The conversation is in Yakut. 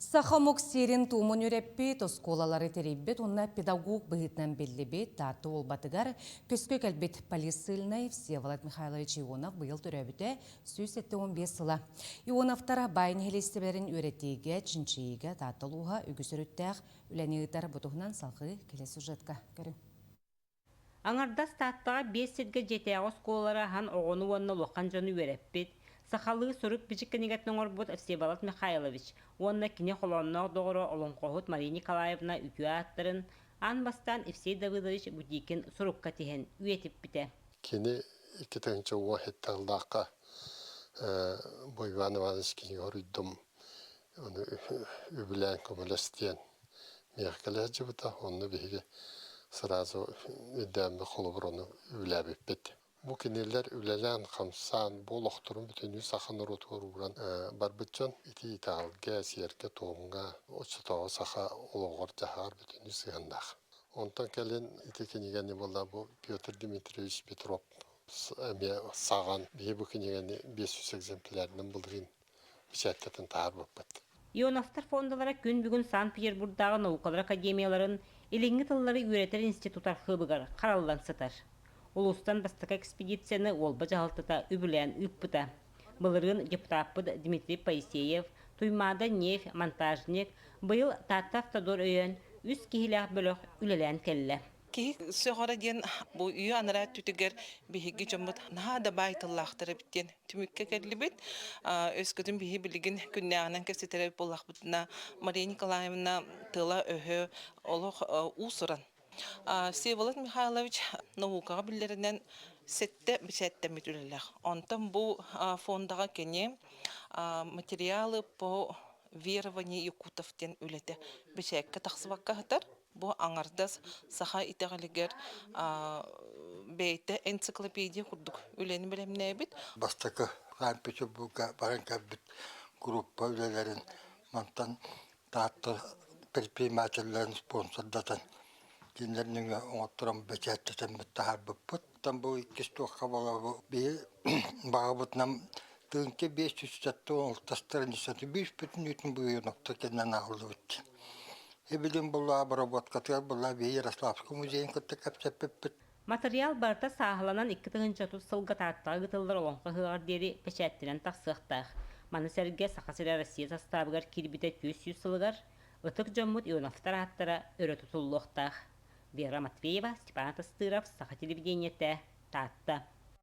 Саха омук сиэрин-туомун үөрэппит, оскуолалары тэрийбит уонна педагог быһыытынан биллибит Таатта Уолбатыгар көскө кэлбит полиссыльнай Всеволод Михайлович Ионов быйыл төрөөбүтэ 175 сыла. Ионовтар баай нэһилиэстибэлэрин үөрэтиигэ, чинчийиигэ Таатта улууһа үгүс өрүттээх үлэни ыытар. Бу туһунан салҕыы кэлэ сюжетка көрүҥ. Аҥардас Тааттаҕа биэс сиргэ дьиэтээҕи оскуолалары аһан оҕону уонна улахан дьону үөрэппит, сахалыы сурук-бичик кинигэтин оҥорбут Всеволод Михайлович уонна кини холоонноох доҕоро олоҥхоһут Мария Николаевна үтүө ааттарын аан бастаан Евсей Давыдович Бутикин сурукка тиһэн үйэтиппитэ. Кини 2017 сыллаахха бу Иван Иванович кинигэ хоруйдум, ону үбүлээн көмөлөс диэн миэхэ кэлэ сылдьыбыта. Онно биһиги сразу өйдөөнмүт холобур ону үбүлээбиппит. Бу кинилэр үлэлээн-хамсаан, бу олохторун бүтүннүү саха норуотугар ууран барбыт дьон ити итэҕэлгэ, сиэргэ-туомҥа, оччотооҕу саха олоҕор-дьаһаҕар бүтүннүү сыһыаннаах. Онтон кэлин ити кинигэни буолла бу Петр Дмитриевич Петров эмиэ саҕан биһи бу кинигэни 500 экземплярынан былырыын бэчээттэтэн таһаарбыппыт. Ионовтар фондалара күн бүгүн Санкт-Петербурдааҕы наукалар академияларын Илиҥҥи тыллары үөрэтэр институт архыыбыгар хараллан сытар. Улуустан бастакы экспедицияны Уолба дьаһалтата үбүлээн ыыппыта. Былырыын депутаппыт Дмитрий Поисеев, Туймаада нефть монтажник, быйыл Таатта Автодор өйөөн үс киһилээх бөлөх үлэлээн кэллэ. Киһи сөҕөрө диэн бу үйэ анараа өттүтүгэр биһиги дьоммут наһаа да баай тыллаахтар эбит диэн түмүккэ кэллибит. Өскөтүн биһи билигин күннээҕинэн кэпсэтэр эбит буоллахпытына, Мария Николаевна тыла-өһө олох уус-уран. Всеволод Михайлович наукаҕа биллэринэн сэттэ бэчээттэммит үлэлээх. Онтон бу фондаҕа кини материалы по верованию якутов диэн үлэтэ бэчээккэ тахсыбакка сытар. Бу аҥардас саха итэҕэлигэр бэйэтэ энциклопедия курдук үлэни бэлэмнээбит. Бастакы Санкт-Петербурга баран кэлбит группа үлэлэрин мантан Таатта предпринимателлэрин спонсордатан кинилэр нөҥүө оҥотторон бэчээттэтэммит таһаарбыппыт. Оттон бу иккис туохха буола биһи баҕабытынан тыһыынча 576 страницаны бүүс-бүтүннүүтүн быыһыан кэннэн ааҕыллыбыт. Эбилин булла обработкатыгар булла биһи Ярославскай музейын кытта кэпсэппиппит. Матырыйаал барыта сааһыланан 2030 сылга Тааттаҕа ыытыллар Олоҥхо ыһыаҕар диэри бэчээттэнэн тахсыахтаах. Маны сэргэ Саха сирэ Россия састаабыгар киирбитэ 400 сылыгар ытык дьоммут Ионовтар ааттара өрө тутуллуохтаах. Вера Матвеева, Степан Тастыров, Саха телевидениетэ, Таатта.